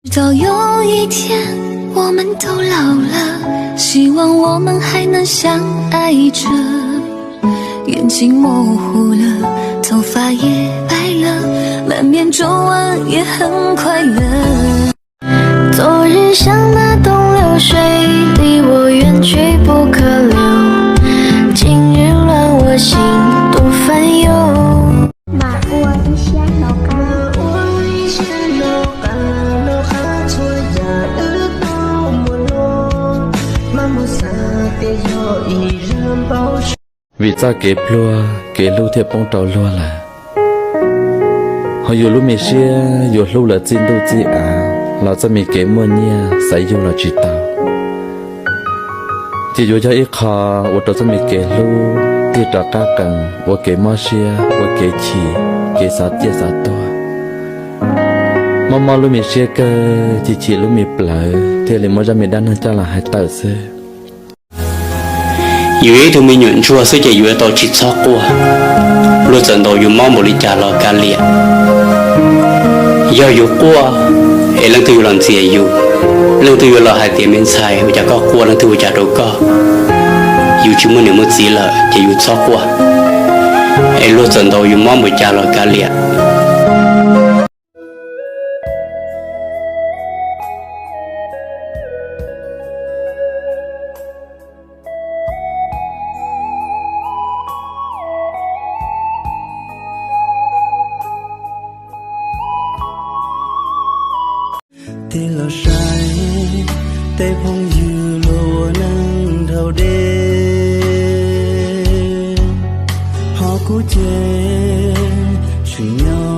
直到有一天，我们都老了，希望我们还能相爱着。眼睛模糊了，头发也白了，满面皱纹也很快乐。昨日像那东流水，离我远去不可留。今日乱我心，多烦忧。Mas ua ib siab hnov qab. Vim txoj kev pluag, kev hlub thiaj poob rau luag lawm. Ho yus lub me siab yuav hlub lawv txij ntuj txij av los txoj me kev muaj nyiaj xaiv yug los tsis tau. Ces yuav yog ib qho ua rau txoj me kev hlub tig rov qab qees ua kev mob siab, ua kev chim, kev xav ciaj xav tuag. Mob mob lub me siab kawg, chim chim lub me plawv thiaj li muab zaj me dab neeg coj los hais tawm xwb. Yus yog ib tug me nyuam ntsuag xwb ces yus yuav tau tsis txhob quaj. Luag txawm ntaus yus mob npaum li cas los kav liam. Yog yus quaj es leej twg yuav los ntxias yus, leej twg yuav los hais tias me ntxhais ua cas koj quaj, leej twg ua cas rau koj, yus tsis muaj niam muaj txiv lawm ces yus txhob quaj. Es luag txawm ntaus yus mob npaum cas los kav liam. Tig los saib tej phooj ywg luag ua neej dhau deb, ho kuv ces tseem nyob